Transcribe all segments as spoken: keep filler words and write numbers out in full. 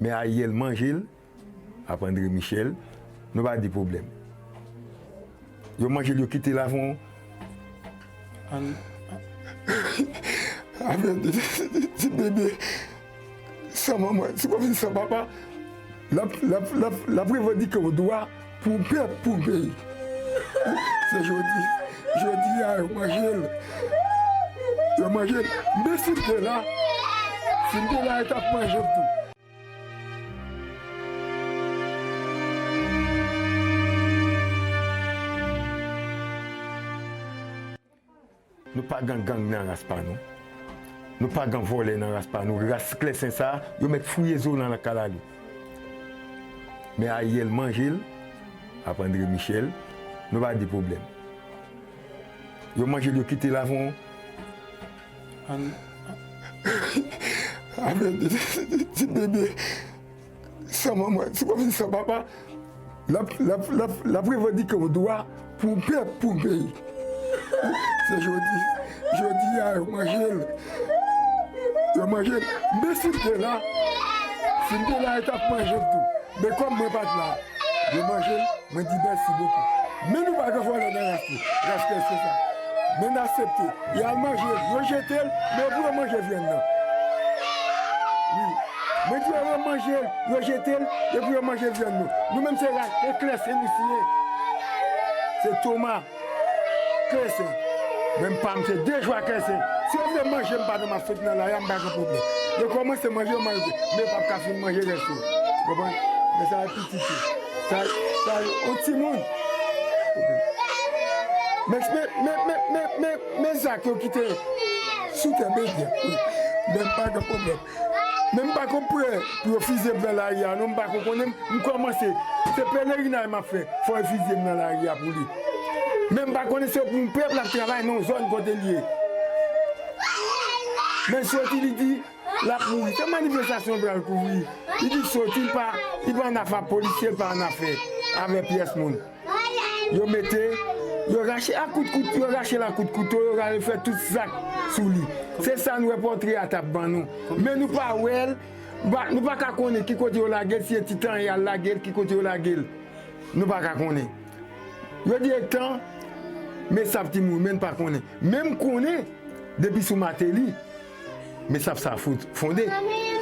Men Ariel manje l ap André Michel, nou pa di pwoblèm. Yo manje l, yo kite l avè yon. An- Avè ti bebe san manman, ti kòm san papa, l ap, l ap, l ap, l ap revandike yon dwa pou yon pèp, pou yon peyi. Se jodi, jodi a, yo manje l. Yo manje l. Men si m te la, si m te la, yo t ap manje m tou. Nou pa gen gang nan ras pa nou. Nou pa gen vòlè nan ras pa nou. Ras klèsen sa a, yo mèt fouye zo nan lakay la li. Men Ariel manje l ap André Michel, nou pa di pwoblèm. Yo manje l, yo kite l avè yon. An- Avè ti bebe san manman, ti kòm san papa, l ap, l ap, l ap, l ap revandike yon dwa pou yon pèp, pou yon peyi. Se jodi, jodi a, yo manje l. Yo manje l. Men si m te la, si m te la, yo t ap manje m tou. Men kòm mwen pa t la, yo manje l, mwen di mèsi bokou. Men nou pa gen vòlè nan ras nou, ras klèsen sa. Men n aksepte. Y al manje l, yo jete l, men pou yo manje vyann nan. Wi. Mwen di yo, yo manje l, yo jete l, e pou yo manje vyann nou. Nou menm se ras, se klèsen nou siye. Se Toma. Klèsen. Men m pa, m se de jou a klèsen. Si yo vle manje m pandan m ap sot nan lari a, m pa gen pwoblèm. Yo kòmanse manje, yo manje. Men yo p ap ka fin manje rès yo. Konprann? Men sa e pitit yo. Sa, sa e yon timoun. Men, men, men, men, men, men, men zak yo kite sou tè bebe. Men m pa gen pwoblèm. Men m pa konn prè pou yo fizye m nan lari a, non, m pa konn konnen, m kòmanse. Se pelerinaj m ap fè, fò yo fizye m nan lari a pou li. Men m pa konnen se pou yon pèp l ap travay nan yon zòn kote l ye. Men soti li di, l ap mouri. Se manifestasyon l pral kouvri. Li di soti, li pa, li pa annafè ak polisye, li pa annafè avè pyès moun. Yo mete, yo rache a kout kout, yo rache l a kout kouto, yo rale fè tout zak sou li. Se sa n wè pòtre a t ap ban nou. Men nou pa wè l, nou pa, nou pa ka konnen ki kote yo lage l, si e Titan y al lage l, ki kote yo lage l. Nou pa ka konnen. Yo di e tan, men sa ap ti mouri, men n pa konnen. Men m konnen, depi sou Mateli, men sa ap sa fo-, fonde.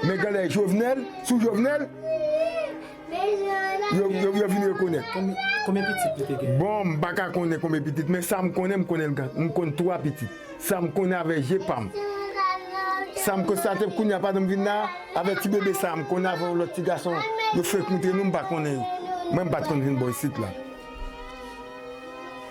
Men genlè Jovenel, sou Jovenel, yo, yo, yo vin rekonèt. Konbyen, konbyen pitit li te gen? Bon, m pa ka konnen konbyen pitit, men sa m konnen, m konnen l gen, m konn twa pitit. Sa m konnen avè je pa m. Sa m konstate kounye a pandan m vin la, avè ti bebe sa a, m konnen avè yon lòt ti gason, yo fenk moutre nou, m pa konnen yo. Mwen, m pa t konn vin bò isit la.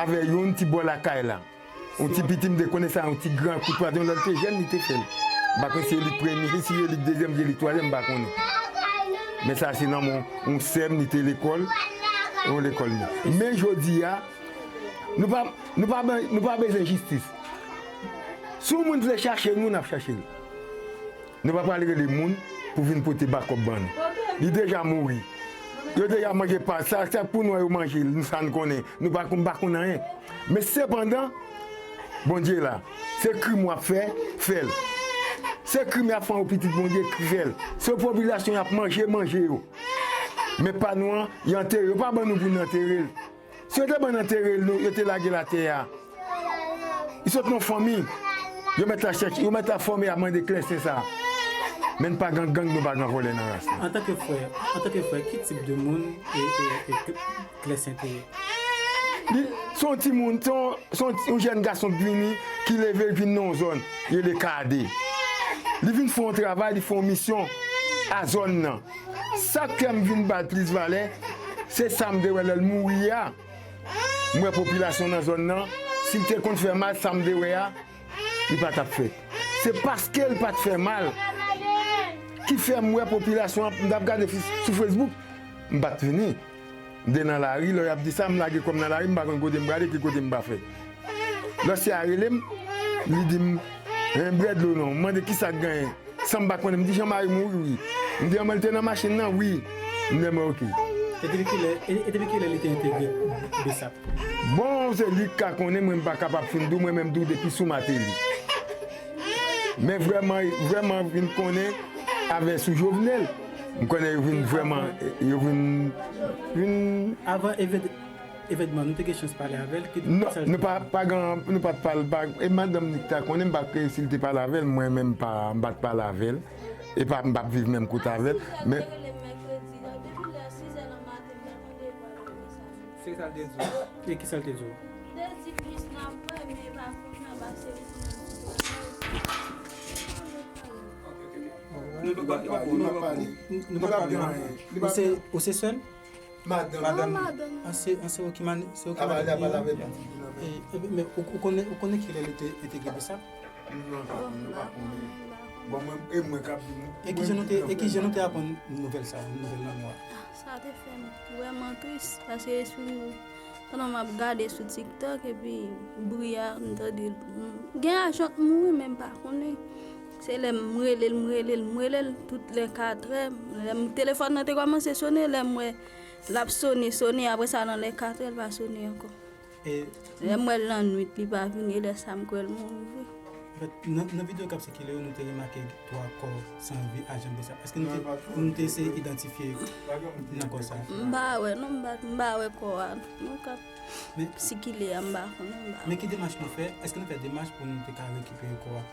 Avè youn ti bò lakay la. Yon ti piti m te konnen sa, yon ti gran kout pwa, yon lè l te jèn, li te fè l. M pa konn si e li k premye, si e li k dezyèm, si e li k twazyèm, m pa konnen. Men sa se nan men yon sè m, li te lekòl, yon lekòl li. Men jodi a, nou pa, nou pa, nou pa bezwen jistis. Si yon moun vle chache nou, n ap chache l. Nou pa pral rele moun pou vin pote bakòp ban nou. Li deja mouri. Yo deja manje pa l. Sa, sa pou nou, yo manje l. Nou sa n konnen. Nou pa konn, pa konn anyen. Men sepandan, Bondye la. Se krim w ap fè, fè l. Se krim y ap fè yon pitit Bondye, fè l. Se popilasyon y ap manje, manje yo. Men pa nou an, y antere. Yo pa ban nou pou n antere l. Si yo te ban n antere l, nou, yo te lage l atè a. Li sot nan fanmi. Yo mèt la chèche, yo mèt la fòme a mande klèsen sa. Men n pa gen gang, nou pa gen vòlè nan ras nou. Antanke frè, antanke frè, ki tip de moun e, e, e, Klèsen te ye? Li, se yon timoun, se yon, se yon, yon jèn gason k vini, ki leve, l vin nan yon zòn, rele Kade. Li vin fè yon travay, li fè yon misyon a zòn nan. Sa k fè m vin ba l plis valè, se sa m te wè lè l mouri a. M wè popilasyon nan zòn nan, si l te konn fè mal, sa m te wè a, li pa t ap fèt. Se paske l pa t fè mal ki fè m wè popilasyon an, m t ap gade sou Facebook, m pa t vini. M te nan lari, lè y ap di sa, m lage kò m nan lari, m pa konn kote m prale, ki kote m pa fè. Lòt sè a rele m, li di m, "Hein, brè dlo non." M mande, "Kisa k genyen?" San m pa konnen, m di, "Jean Marie mouri, wi." M di, "An, men l te nan machin nan?" "Wi." M di, "An, men oke." E depi kilè, e, e depi kilè li te entegre BSAP? Bon, se li k ka konnen, mwen m pa kapab fin di w, mwen menm di w depi sou Mateli. Men vrèman, vrèman vin konnen avè sou Jovenel. M konnen yo vin vrèman, yo vin, vin Avan evènman, nou te gen chans pale avè l? Non, nou pa, pa gen, nou pa t pale, pa, e madanm ni ki ta konnen, m pa kwè si l te pale avè l, mwen menm pa, m pa t pale avè l. E pa, m p ap viv menm kote avè l, men Se sa l te di w. E ki sa l te di w? Li te di m jis n ap wè, men pa kounye a, paske li konnen m sou travay. Ok, ok, ok. Nou pa, nou pa, nou pa, nou pa, nou pa, ou se, ou se sè l? Madanm. Madanm. An se, an se ou ki mande, se ou ki mande. E, e, men ou, ou konnen, ou konnen kilè li te, li te gen de sa? Non, nou pa konnen. Bon, mwen, e mwen k ap di nou. E ki jan nou te, e ki jan nou te aprann nouvèl sa, nouvèl lanmò a? Sa te fè m vrèman tris, paske espri m, pandan m ap gade sou TikTok, epi bri a, m tande l, m, gen ajan k mouri, men m pa konnen. Se lè m rele l, m rele l, m rele l, tout lè katrè, lè m, telefòn nan te kòmanse sone, lè m wè l ap sone, sone, apre sa, nan lè katrè, l pa sone ankò. E Lè m wè l lannwit, li pa vini, e lè sa m kwè l mouri vre. Anfèt, nan, nan videyo k ap sikile yo, nou te remake twa kò san vi ajan de sa. Èske nou te, nou te eseye idantifye nan kò sa? M pa wè, non, m pa, m pa wè kò a. Nou k ap sikile a, m pa konnen, m pa wè. Men ki demach nou fè? Èske nou fè demach pou nou te ka rekipere kò a?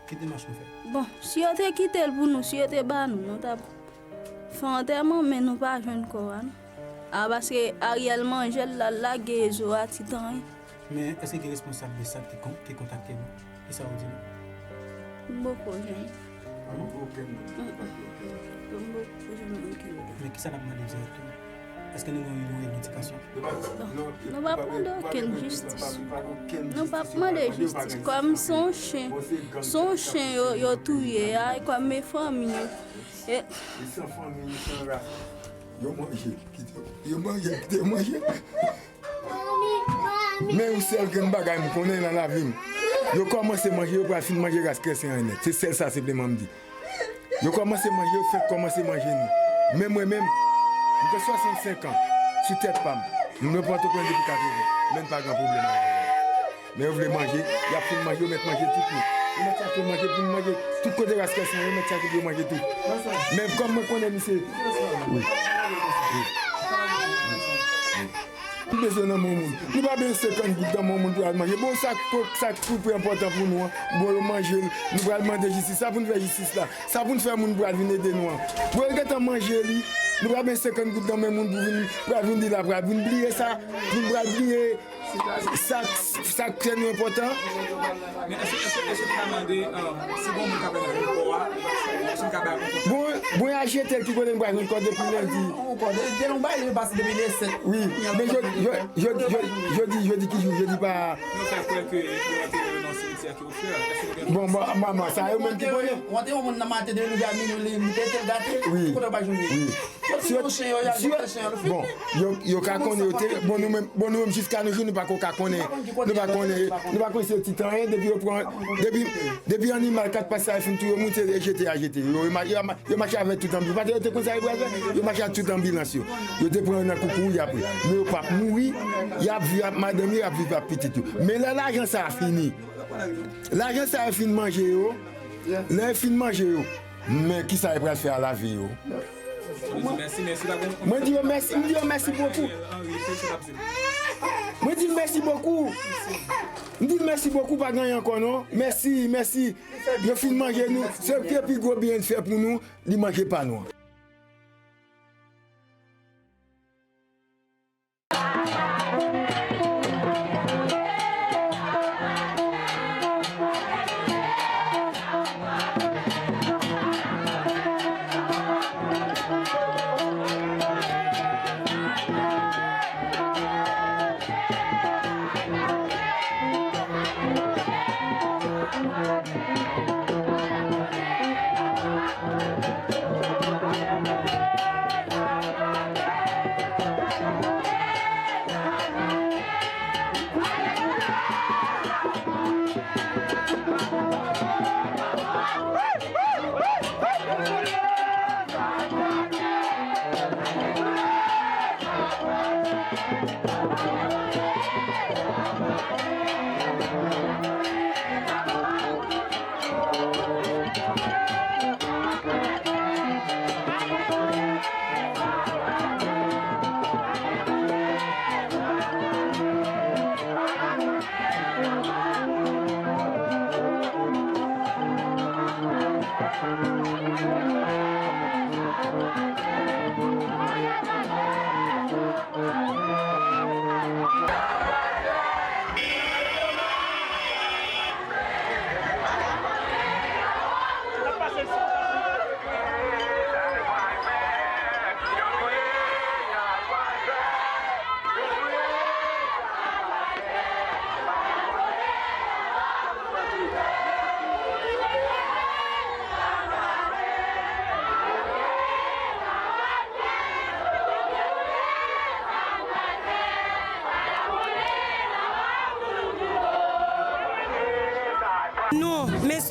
Ki demach nou fè? Bon, si yo te kite l pou nou, si yo te ba nou, nou t ap fè antèman, men nou pa jwenn kò a, non. A, paske Ariel manje l, l al lage zo a ti tan. Men, èske gen responsab de sa ki kon-, ki kontakte nou? Ki sa yo di nou? M poko jwenn. Poko okenn moun. Mm-mm. M poko jwenn moun ki rele. Men ki sa n ap mande dirèkteman? Èske nou gen yon revandikasyon? Non, nou p ap mande okenn jistis. Nou p ap mande jistis. Kòm se yon chen, se yon chen yo, yo touye a, e kòm e fanmi yo. E Li san fanmi, li san ras. Yo manje, kite yo. Yo manje, kite yo manje. Men yon sèl grenn bagay m konnen nan lavi m. Yo kòmanse manje, yo pral fin manje ras krèsen an nèt. Se sèl sa senpleman m di. Yo kòmanse manje, yo fèk kòmanse manje nou. Men mwen menm, m gen swasannsenk an sou tèt pa m. M nan Pòtoprens depi katreven, men m pa gen pwoblèm avè yo. Men yo vle manje, y ap fin manje, yo mèt manje tout nou. Yo mèt chache manje pou nou manje. Tout kote ras krèsen an, yo mèt chache pou yo manje tout. Men kòm mwen konnen misye. Wi. Wi. Nou bezwen nan men moun. Nou pa bezwen senkant goud nan men moun pou al manje. Bon, sa k, sa k pi enpòtan pou nou an. Bon, yo manje l. Nou pral mande jistis. Sa pou n fè jistis la. Sa pou n fè moun pral vin ede nou an. Bon, yo gentan manje li. Nou pa bezwen senkant goud nan men moun pou vin, pral vin di la, pral vin bliye sa. Pou n pral bliye. Sa, sa k fè nou enpòtan. Men èske, èske, èske nou ka mande, um, si gon moun ka bay nou kò a, èske nou ka bay yon kò? Bon, bon, a jete l ki kote m pral jwenn kò depi lendi. Yon kò, de, de nou bay, li pase depi le sèt. Wi, men jodi, jodi, jodi ki jou, jodi pa. Nou fè kwè ke yo antere yo nan simityè ki ofè. Èske nou gen. Bon, bon, manman, sa yo menm ki konnen. Ou antere yon moun nan maten, depi rive a minwi, li, li te, te gate. Wi. Ki kote yo pa jwenn li? Wi. Si yo, si yo, bon, yo, yo ka konnen yo te, bon, nou menm, bon, nou menm jiska nou jou, nou pako ka konnen, nou pa konnen, nou pa konnen si yo ti tan, depi yo pran, depi, depi animal kat pat sa yo fin touye moun, se jete a jete. Yo, yo ma-, yo ma-, yo mache avèk tout anbil. Pa te yo te konn sa yo pral fè, yo mache ak tout anbilans yo. Yo te pran yo nan koukouy apre. Men yo p ap mouri, y ap viv ak madanm yo, y ap viv ak pitit yo. Men lè lajan sa a fini, lajan sa yo fin manje yo, lè yo fin manje yo, men kisa yo pral fè a lavi yo? Mwen di yo mèsi, m di yo mèsi bokou. Mwen di l mèsi bokou. M di l mèsi bokou, pa gen anyen ankò non. Mèsi, mèsi. Yo fin manje nou. Se te pi gwo byen l fè pou nou, li manje pa nou an.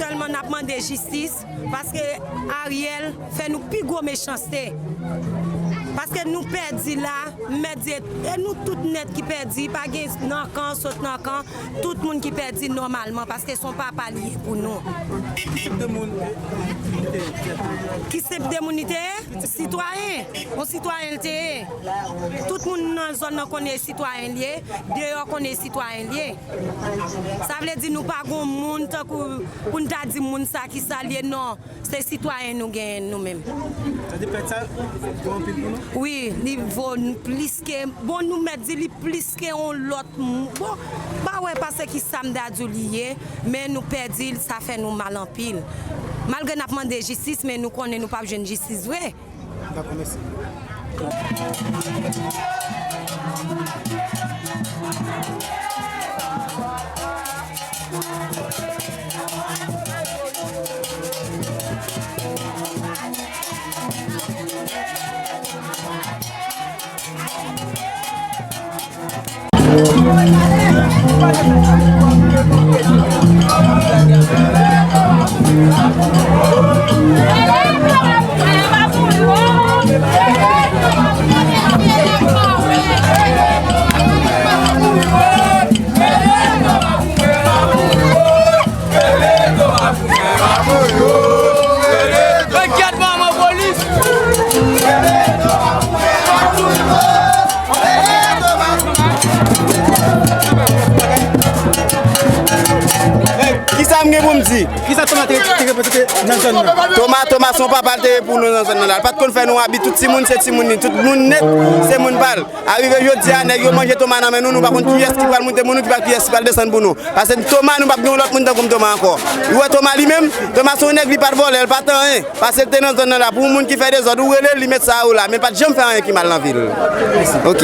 Sèlman n ap mande jistis, paske Ariel fè nou pi gwo mechanste. Paske nou pèdi la, m mèt di, e nou tout nèt ki pèdi, pa gen nan kan, sot nan kan, tout moun ki pèdi nòmalman, paske se yon papa li ye pou nou. Ki senp de moun, eh, li te ye? Ki senp de moun li te ye? Sitwayen. Yon sitwayen li te ye. Tout moun nan zòn nan konnen sitwayen li ye, deyò konnen sitwayen li ye. Sa vle di nou pa gon moun tankou pou n ta di moun sa ki sa l ye, non. Se sitwayen nou genyen nou menm. Sa di pèt sa vo anpil pou nou? Wi, li vo n plis ke, bon, nou mèt di li plis ke yon lòt moun. Bon, pa wè pase ki sa m ta di w li ye, men nou pèdi l, sa fè nou mal anpil. Malgre n ap mande jistis, men nou konnen nou p ap jwenn jistis vre. Dakò, mèsi. Enkyèt manman polis. Kisa m gen pou m di? Kisa Toma te, te reprezante nan zòn nan? Toma, Toma se yon papa l te ye pou nou nan zòn nan la. L pa t konn fè nou abi. Tout timoun se timoun li. Tout moun nèt se moun pa l. Arive jodi a, nèg yo manje Toma nan men nou, nou pa konn kiyès ki pral moute pou nou, ki pral, kiyès ki pral desann pou nou. Paske Toma, nou p ap gen yon lòt moun tankou m Toma ankò. Ou wè Toma li menm? Toma se yon nèg, li pa t vòlè, li pa t anyen. Paske l te nan zòn nan la. Pou yon moun ki fè dezòd, ou rele l, li met sa a ou la. Men l pa t janm fè anyen ki mal nan vi l. Ok.